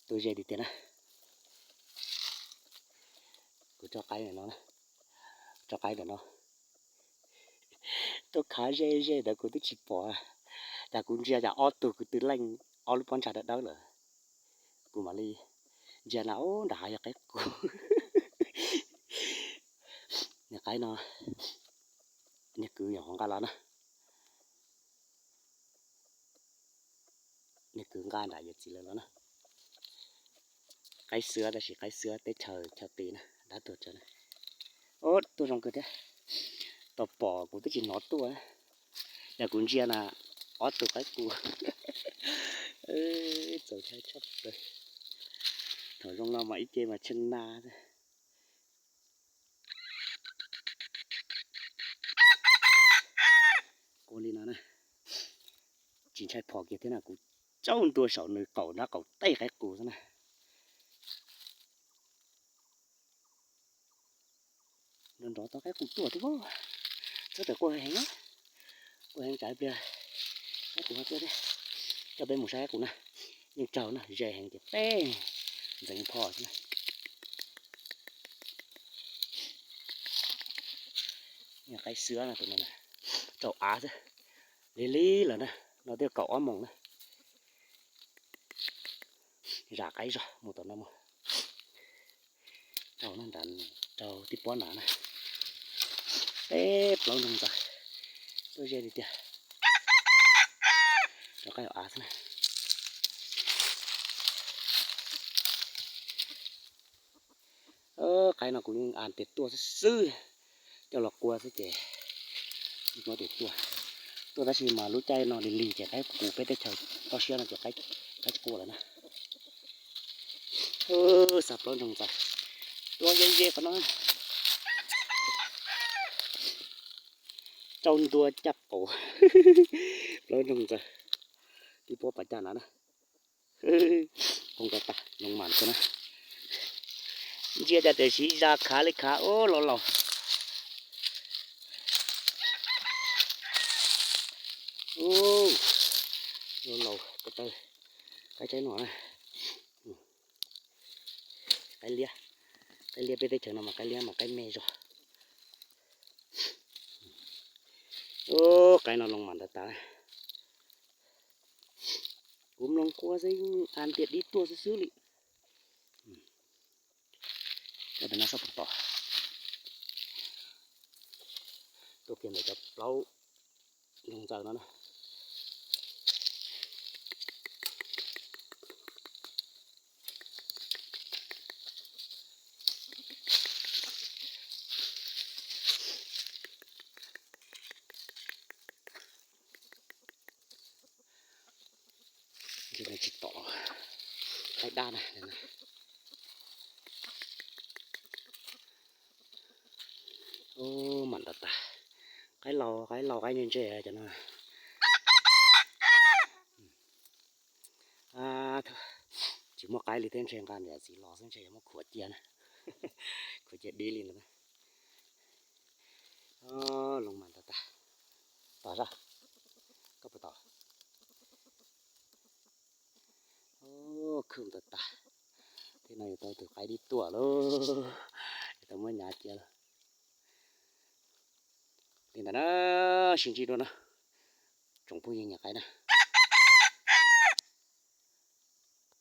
Tuaj ze tiag tiag na. Kuv tso qaib no, tso qaib ntawm no. Tuaj khav ze ze ntawd kuv twb tsis pom, cas kuv ntsia cas ob tug kwv tij leej ob lub pob ntsag dawb dawb lawm. Kuv mam li ntsia na, ub, nram hav yog qaib qus. Niag qaib no, niag kwv nyuam qhuav nqa los na. Niag kwv nqa nram yawm txiv lawv los na. Qaib xwab tab sis qaib xwab teb chaws chaw qis na, dab tuag tsawv na. Ub, tuaj zoo kawg thiab. Tau pom kuv twb tsis hnov tuaj. Yog kuv ntsia na, ob tug qaib qus. Txaus ntshai tshaj plaws. Thaum zoo no mas ib ce mas tsheej na. Qua li no na, tsis ntshai phom kiag thiab na, kuv tsaub ntua saum nws qaum nrab qaum teb qaib qus xwb na. Nrov nrov tau qaib qus tuaj thiab. Txhob tawm qua heev, qua heev tsam pliag qaib qus ho tuaj thiab. Coj peb mus saib qaib qus na, yeej tsaug na, ze heev ces peb ntxeev phom xwb na. Qaib xwab no tus no rau av xwb, lig lig lawm na, no twb kaum ob moos na. Zam qaib zog mus tom no mus. Rau no nrad, rau tib pob nrad na. Peb plaub nroog ntxaws, tuaj ze li tiag. Rau qaib av xwb na. Qaib no kuv yeej an tias tuaj xwb xwb, coj los qua xwb ces muab tias tuaj, tuaj tab sis mas lub caij no lig lig ces qaib qus peb teb chaws toj siab no ces qaib tsis qua lawm na. Xa plaub nroog ntxaws, tuaj ze ze qhov no. Tsaus ntua caj qaum, plaub nroog ntxaws, tib pob pas caj na na. Qoo tas tas, loo mam xwb na. Ntsia cas tam sim zaj khav li khav, ub, laus laus. Ub, laus laus ko taw, qaib tsaib no na. Qaib liab, qaib liab peb teb chaws no mas qaib liab mas qaib me zog. Ub, qaib no loo mam tas tas. Kuv mloog qua xwb, an tias dib tuaj xwb xwb li. Coj pem no soj puas tom. Tuaj kiag ntawm cov plaub nroog ntxaws no na. Tsis tom, qaib dab na. Ub, mam tas tas. Qaib laus, qaib laus, qaib ntse ntse cov no. Tsis muaj qaib li thiab, ntshe nqa niam txiv los xwb, ntshe yuav muab khuam cia na. Khuam cia dib li ntawd. Loo mam tas tas. Tom zaj, koj puas tom? Khwm tas tas. Thiab no yuav tau tus qaib dib tuaj lauj, yuav tau muab nyav cia lauj. Li ntawd na, sib ntsib dua na, tsoom phooj ywg nyiam qaib na.